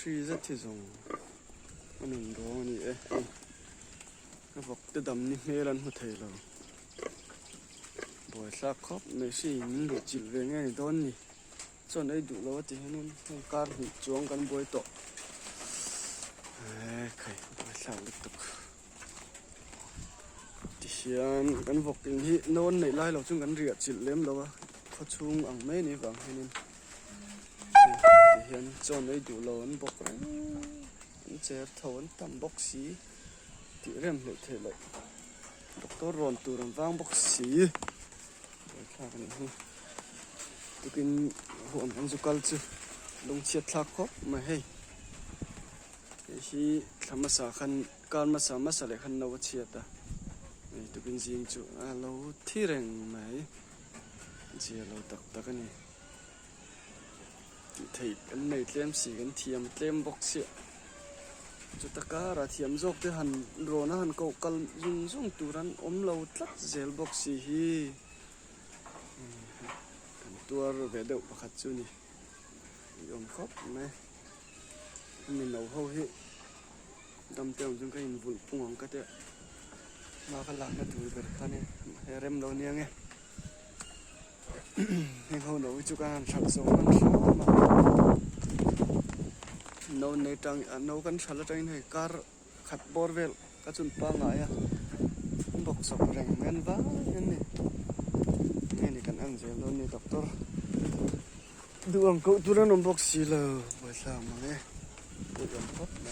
Hri zet hi zawng a nun rawng a ni e hei ka vawk te dam ni hmel an hmu thei lo buaithlak khawp mai hri in min luh chilh ve nge ni dawn ni chuan ei duh lo a ti hianin heng kar hnih chuang kan buai tawh eee khai buaithlak lutuk tihian kan vawk in hi no an neih lai lo chuan kan riah chilh lem lo a khawchhung ang mai a nih vang hianin. Ti hian chaw nei duh lo an bawk reng an cher tho an tam bawk si tih rem hleih theih loh doctor rawn tur an vang bawk si buaithlak a nih hi tukin huan an zu kal chu lungchhiat thlak khawp mai hei hei hi thla hmasa khan kar hmasa hmasa leh khan no a chhiat a hei tukin zing chu a lo thi reng mai zia lo tak tak a ni. Tih theih kan nei tlem si kan thiam tlem bawk chiah. Chuta karah thiam zawk te han rawn a han koh kal zung zung tur an awm lo tlat zel bawk si hi kan tuar ve deuh pakhat chu ni i awm khawp mai. Hemi no ho hi dam te awm chuan ka invulh pung ang ka tia hma ka lakna tur ber kha nia he rem lo nia nge. Heng ho no hi chu ka han hralh zawng hman hram a no nei tang no kan hralh atangin hei kar khat bawr vel ka chun pangngai a an bawk chawp reng mai an vai an ni nge ni kan en zel dawn ni doctor duh ang koh tur an awm bawk si lo buaithlak mang e duh awm khawp mai.